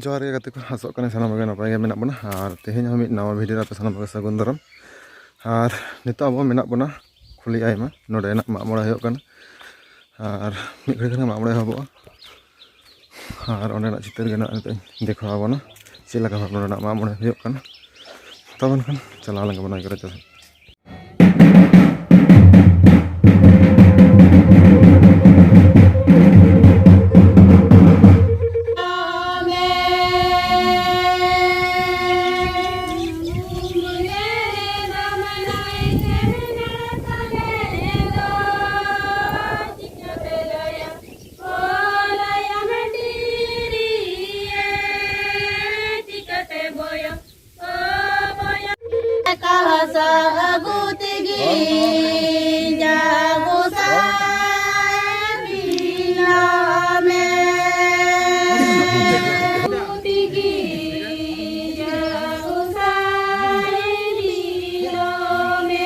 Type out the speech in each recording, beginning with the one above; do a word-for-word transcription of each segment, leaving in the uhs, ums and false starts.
ᱡᱚᱦᱟᱨ ᱜᱮ ᱜᱟᱛᱮ ᱠᱚ, ᱟᱥᱚᱜ ᱠᱟᱱᱟ ᱥᱟᱱᱟᱢ ᱠᱚᱜᱮ ᱱᱟᱯᱟᱭ ᱜᱮ ᱢᱮᱱᱟᱜ ᱵᱚᱱᱟ᱾ ᱟᱨ ᱛᱮᱦᱮᱧ ᱦᱚᱸ ᱢᱤᱫ ᱱᱟᱣᱟ ᱵᱷᱤᱰᱤᱭᱳ ᱨᱮ ᱟᱯᱮ ᱥᱟᱱᱟᱢ ᱠᱚᱜᱮ ᱥᱟᱹᱜᱩᱱ ᱫᱟᱨᱟᱢ᱾ ᱟᱨ ᱱᱤᱛᱚᱜ ᱟᱵᱚ ᱢᱮᱱᱟᱜ ᱵᱚᱱᱟ ᱠᱷᱩᱞᱤ ᱟᱭᱢᱟ, ᱱᱚᱰᱮᱱᱟᱜ ᱢᱟᱜ ᱢᱚᱬᱮ ᱦᱩᱭᱩᱜ ᱠᱟᱱᱟ᱾ ᱟᱨ ᱢᱤᱫ ᱜᱷᱟᱹᱲᱤ ᱠᱷᱟᱱ ᱜᱮ ᱢᱟᱜ ᱢᱚᱬᱮ ᱮᱦᱚᱵᱚᱜᱼᱟ᱾ ᱟᱨ ᱚᱸᱰᱮᱱᱟᱜ ᱪᱤᱛᱟᱹᱨ ᱜᱮ ᱱᱟᱜ ᱱᱤᱛᱚᱜ ᱤᱧ ᱫᱮᱠᱷᱟᱣ ᱟᱵᱚᱱᱟ, ᱪᱮᱫ ᱞᱮᱠᱟ ᱵᱷᱟᱵᱽ ᱱᱚᱰᱮᱱᱟᱜ ᱢᱟᱜ ᱢᱚᱬᱮ ᱦᱩᱭᱩᱜ ᱠᱟᱱᱟ᱾ ᱛᱚᱵᱮ ᱮᱱᱠᱷᱟᱱ ᱪᱟᱞᱟᱣ ᱞᱮᱱ ᱜᱮᱵᱚᱱ ᱱᱟᱭᱠᱮ ᱨᱟᱪᱟ ᱥᱮᱫ᱾ ᱠᱟᱦᱟᱥᱟ ᱟᱹᱜᱩ ᱛᱮᱜᱮ ᱡᱟ ᱜᱚᱸᱥᱟᱭ ᱵᱮᱱᱟᱣ ᱢᱮ᱾ ᱟᱹᱜᱩ ᱛᱮᱜᱮ ᱡᱟ ᱜᱚᱸᱥᱟᱭ ᱵᱮᱱᱟᱣ ᱢᱮ᱾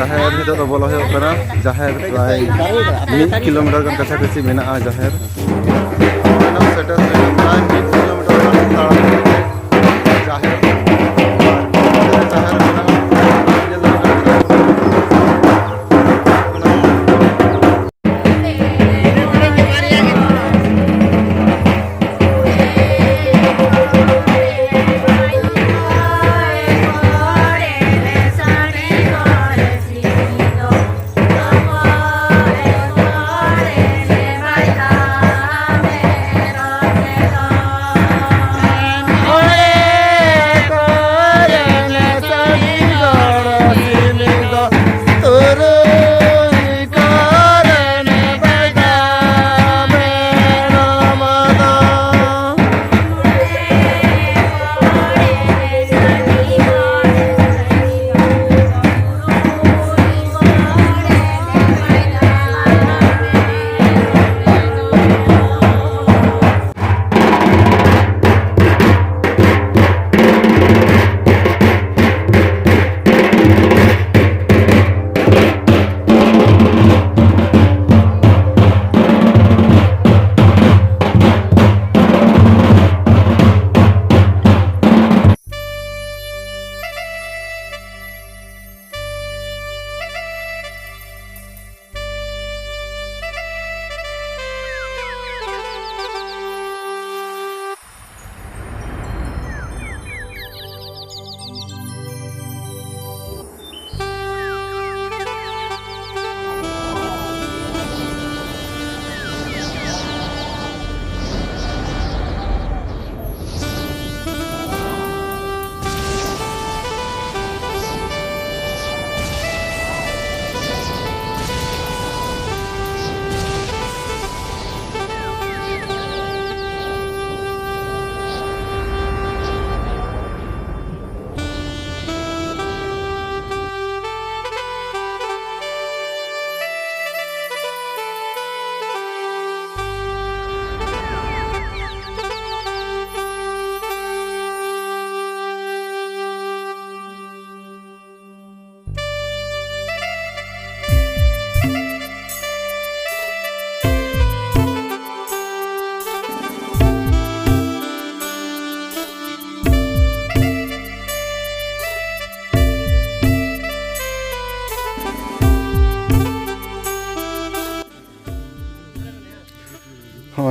ᱡᱟᱦᱮᱨ ᱱᱤᱛᱚᱜ ᱫᱚ ᱵᱚᱞᱚ ᱦᱩᱭᱩᱜ ᱠᱟᱱᱟ᱾ ᱡᱟᱦᱮᱨ ᱯᱨᱟᱭ ᱢᱤᱫ ᱠᱤᱞᱳᱢᱤᱴᱟᱨ ᱜᱟᱱ ᱠᱟᱪᱷᱟ ᱠᱟᱪᱷᱤ ᱢᱮᱱᱟᱜᱼᱟ ᱡᱟᱦᱮᱨ᱾ ᱥᱮᱴᱮᱨ ᱦᱩᱭᱱᱟ ᱯᱨᱟᱭ ᱢᱤᱫ ᱠᱤᱞᱳᱢᱤᱴᱟᱨ ᱜᱟᱱ ᱛᱟᱲᱟᱢ ᱛᱮ ᱡᱟᱦᱮᱨ, ᱡᱟᱦᱮᱨ ᱢᱮᱱᱟᱜᱼᱟ᱾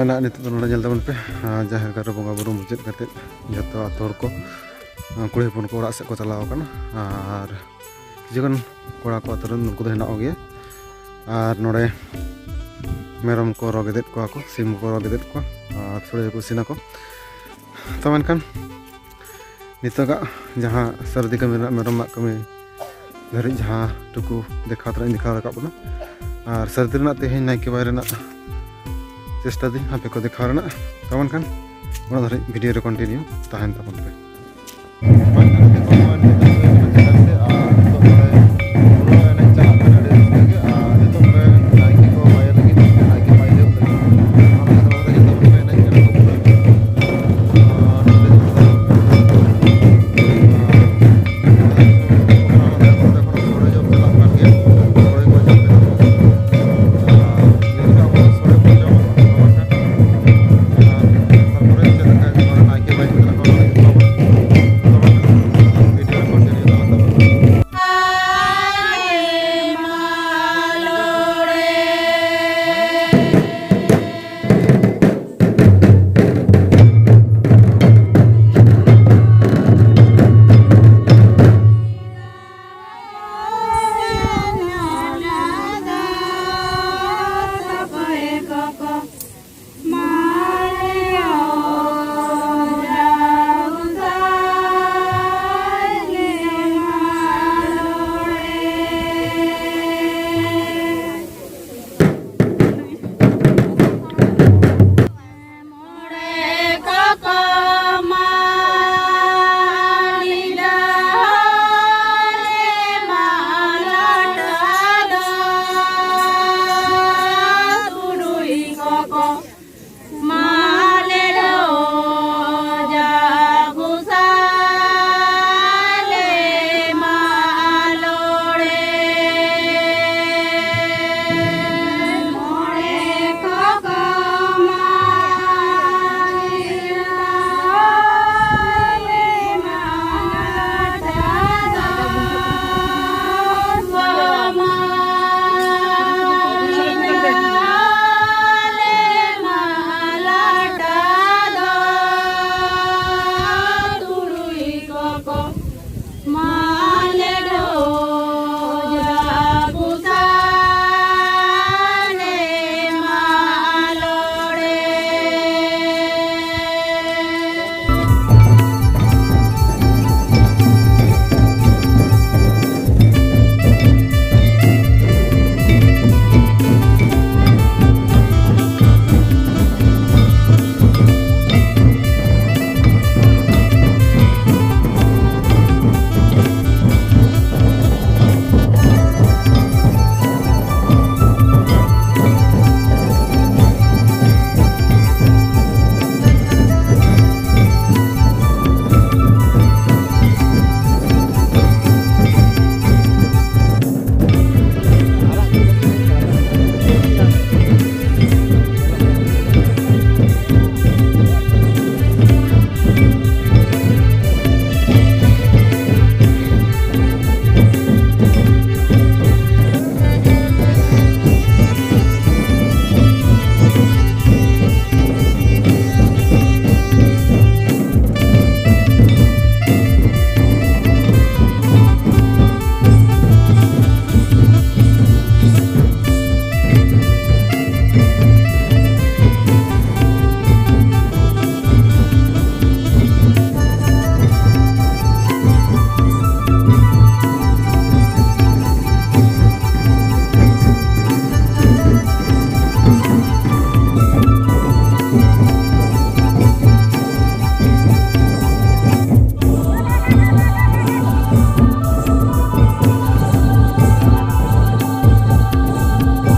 ᱱᱟᱜ ᱱᱤᱛᱚᱜ ᱫᱚ ᱱᱚᱰᱮ ᱧᱮᱞ ᱛᱟᱵᱚᱱ ᱯᱮ, ᱟᱨ ᱡᱟᱦᱮᱨ ᱜᱟᱲ ᱨᱮ ᱵᱚᱸᱜᱟ ᱵᱩᱨᱩ ᱢᱩᱪᱟᱹᱫ ᱠᱟᱛᱮᱫ ᱡᱷᱚᱛᱚ ᱟᱛᱳ ᱦᱚᱲ ᱠᱚ, ᱟᱨ ᱠᱩᱲᱤ ᱦᱚᱯᱚᱱ ᱠᱚ ᱚᱲᱟᱜ ᱥᱮᱫ ᱠᱚ ᱪᱟᱞᱟᱣ ᱟᱠᱟᱱᱟ᱾ ᱟᱨ ᱠᱤᱪᱷᱩ ᱜᱟᱱ ᱠᱚᱲᱟ ᱠᱚ ᱟᱛᱳ ᱨᱮᱱ, ᱩᱱᱠᱩ ᱫᱚ ᱦᱮᱱᱟᱜ ᱠᱚᱜᱮᱭᱟ᱾ ᱟᱨ ᱱᱚᱰᱮ ᱢᱮᱨᱚᱢ ᱠᱚ ᱨᱚ ᱜᱮᱫᱮᱫ ᱠᱚᱣᱟ ᱠᱚ, ᱥᱤᱢ ᱠᱚ ᱨᱚ ᱜᱮᱫᱮᱫ ᱠᱚᱣᱟ, ᱟᱨ ᱥᱳᱲᱮ ᱠᱚ ᱤᱥᱤᱱᱟᱠᱚ᱾ ᱛᱚ ᱢᱮᱱᱠᱷᱟᱱ ᱱᱤᱛᱚᱜᱟᱜ ᱡᱟᱦᱟᱸ ᱥᱟᱹᱨᱫᱤ ᱠᱟᱹᱢᱤ ᱨᱮᱱᱟᱜ ᱢᱮᱨᱚᱢ ᱢᱟᱜ ᱠᱟᱹᱢᱤ ᱫᱷᱟᱹᱨᱤᱡ ᱡᱟᱦᱟᱸ ᱴᱩᱠᱩ ᱫᱮᱠᱷᱟᱣ ᱛᱮᱱᱟᱜ ᱤᱧ ᱫᱮᱠᱷᱟᱣ ᱨᱟᱠᱟᱵ ᱵᱚᱱᱟ, ᱟᱨ ᱥᱟᱹᱨᱫᱤ ᱨᱮᱱᱟᱜ ᱛᱮᱦᱮᱧ ᱱᱟᱭᱠᱮ ᱵᱟᱭ ᱨᱮᱱᱟᱜ ᱪᱮᱥᱴᱟ ᱫᱤᱧ ᱟᱯᱮ ᱠᱚ ᱫᱮᱠᱷᱟᱣ ᱨᱮᱱᱟᱜ᱾ ᱛᱚ ᱢᱮᱱᱠᱷᱟᱱ ᱚᱱᱟ ᱫᱷᱟᱹᱨᱤᱡ ᱵᱷᱤᱰᱤᱭᱳ ᱨᱮ ᱠᱚᱱᱴᱤᱱᱤᱭᱩ ᱛᱟᱦᱮᱱ ᱛᱟᱵᱚᱱ ᱯᱮ᱾